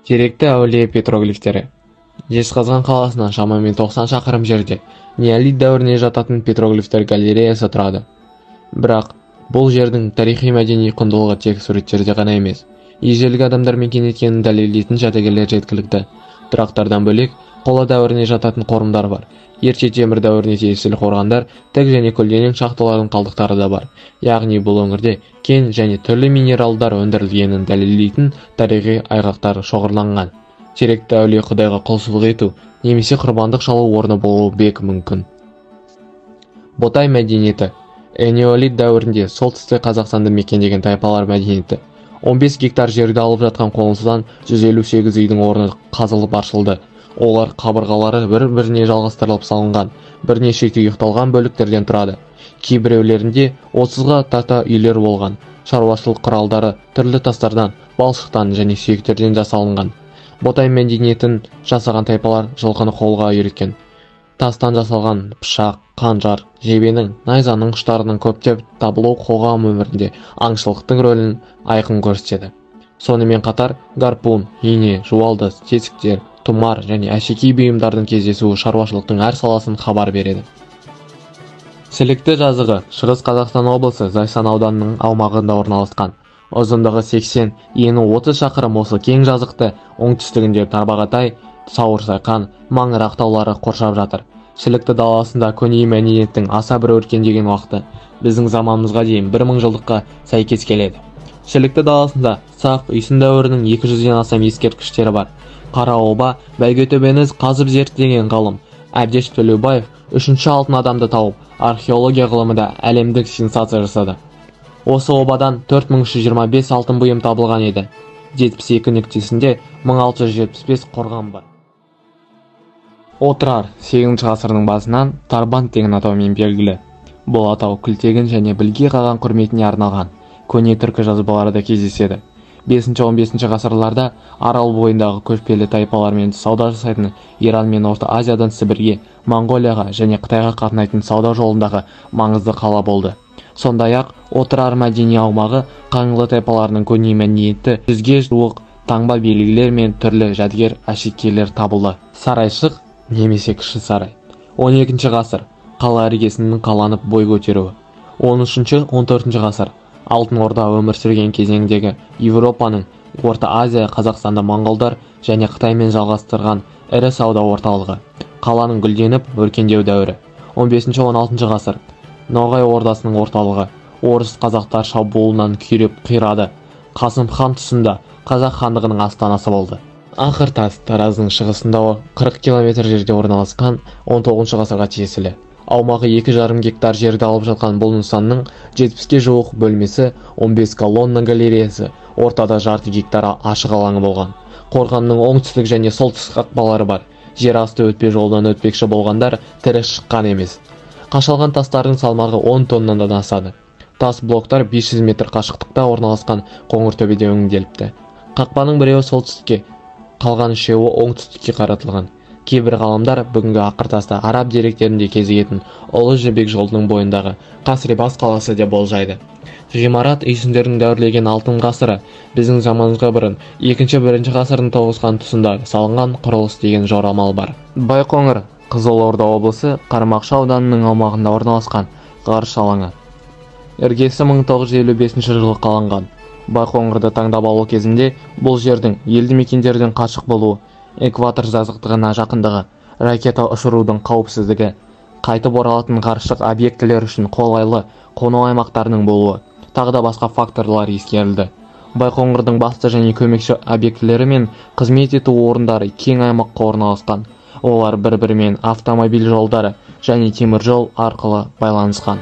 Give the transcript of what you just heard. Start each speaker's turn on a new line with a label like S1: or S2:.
S1: Теректі әулие петроглифтері. Жезқазған қаласынан шамамен 90 шақырым жерде неолит дәуіріне жататын петроглифтер галереясы тұрады. Бірақ бұл жердің тарихи мәдени құндылығы тек суреттерде ғана емес, ежелгі адамдар мекен еткенін дәлелдейтін жәдігерлер жеткілікті. Тұрақтардан бөлек, қола дәуіріне жататын қорымдар бар. Ерте темір дәуіріне тиесілі қорғандар, тік және көлденең шахталардың қалдықтары да бар. Яғни бұл өңірде кен және түрлі минералдар өндірілгенін дәлелдейтін тарихи айғақтар шоғырланған. Теректі әулие құдайға құлшылық ету немесе құрбандық шалу орны болуы бек мүмкін. Ботай мәдениеті. Энеолит дәуірінде солтүстік Қазақстанды мекендеген тайпалар мәдениеті. 15 гектар жерді алып жатқан қоныстан 158 үйдің орны қазылып аршылды. Олар қабырғалары бір-біріне жалғастырылып салынған, бірнеше тұйықталған бөліктерден тұрады. Кейбіреулерінде 30-ға тарта үйлер болған. Шаруашылық құралдары түрлі тастардан, балшықтан және сүйектерден жасалынған. Ботай мәдениетін жасаған тайпалар жылқыны қолға үйреткен. Тастан жасалған пышақ, қанжар, жебенің, найзаның ұштарының көптеп табылуы қоғам өмірінде аңшылықтың рөлін айқын көрсетеді. Сонымен қатар гарпун, ине, жуалдыз, тесіктер, тұмар және әшекей бұйымдардың кездесуі шаруашылықтың әр саласын хабар береді. Сілікті жазығы Шығыс Қазақстан облысы Зайсан ауданының аумағында орналасқан. Ұзындығы 80, ені 30 шақырым осы кең жазықты оңтүстігінде Тарбағатай, Сауырсайқан, Маңырақ таулары қоршап жатыр. Шілікті даласында көне мәдениеттің аса бір өркендеген уақыты біздің заманымызға дейін 1000 жылдыққа сәйкес келеді. Шілікті даласында сақ үйсін дәуірінің 200-ден астам ескерткіштері бар. Қараоба Бәйгетөбені қазып зерттеген ғалым Әбдеш Төлеубаев үшінші алтын адамды тауып, археология ғылымында әлемдік сенсация жасады. Осы обадан 4325 алтын бұйым табылған еді. 72 нүктесінде 1675 қорған бар. Отырар 8 ғасырдың басынан Тарбант деген атаумен белгілі. Бұл атау Күлтегін және Білге қаған құрметіне арналған. Көне түркі жазбалары да кездеседі. 5-15 ғасырларда Арал бойындағы көшпелі тайпалармен сауда жасайтын Иран мен Орта Азиядан Сібірге, Моңғолияға және Қытайға қатынайтын сауда жолындағы маңызды қала болды. Сондай-ақ Отырар мәдени аумағы қаңлы тайпаларының көне мәдениеті 100-ге жуық таңба белгілер мен түрлі жәдігер әшекейлер табылды. Сарайшық немесе Кіші сарай. 12 ғасыр қала іргесінің қаланып бой көтеруі. 13-14 ғасыр Алтын Орда өмір сүрген кезеңдегі Еуропаның Орта Азия, Қазақстанда моңғолдар және Қытаймен жалғастырған ірі сауда орталығы. Қаланың гүлденіп өркендеу дәуірі. 15-16 ғасыр Ноғай ордасының орталығы. Орыс қазақтар шабуылынан күйреп қирады. Қасым хан тұсында Қазақ хандығының астанасы болды. Ақыртас Тараздың шығысында 40 километр жерде орналасқан 19 ғасырға тиесілі. Аумағы 2,5 гектар жерді алып жатқан бұл нысанның 70-ке жуық бөлмесі, 15 колонна галереясы, ортада жарты гектар ашық алаңы болған. Қорғанның оңтүстік және солтүстік қақпалары бар. Жер асты өтпе жолдан өтпекші болғандар тірі шыққан емес. Қашалған тастардың салмағы 10 тоннадан асады. Тас блоктар 500 метр қашықтықта орналасқан Қоңыртөбеде өңделіпті. Қақпаның біреуі солтүстікке, қалған үшеуі оңтүстікке қаратылған. Кейбір ғалымдар бүгінгі Ақыртасты араб деректерінде кезігетін Ұлы Жібек жолының бойындағы Қасрибас қаласы деп болжайды. Ғимарат үйсіндердің дәуірлеген алтын ғасыры біздің заманымызға бұрын 2-1 ғасырдың тоғысқан тұсында салынған құрылыс деген жорамал бар. Байқоңыр Қызылорда облысы Қармақшы ауданының аумағында орналасқан ғарыш алаңы. Іргесі 1955 жылы қаланған. Байқоңырды таңдап алу кезінде бұл жердің елді мекендерден қашық болуы, экватор жазықтығына жақындығы, ракета ұшырудың қауіпсіздігі, қайтып оралатын ғарыштық объектілер үшін қолайлы қону аймақтарының болуы, тағы да басқа факторлар ескерілді. Байқоңырдың басты және көмекші объектілері мен қызмет ету орындары кең аймаққа орналасқан. Олар бір-бірімен автомобиль жолдары және темір жол арқылы байланысқан.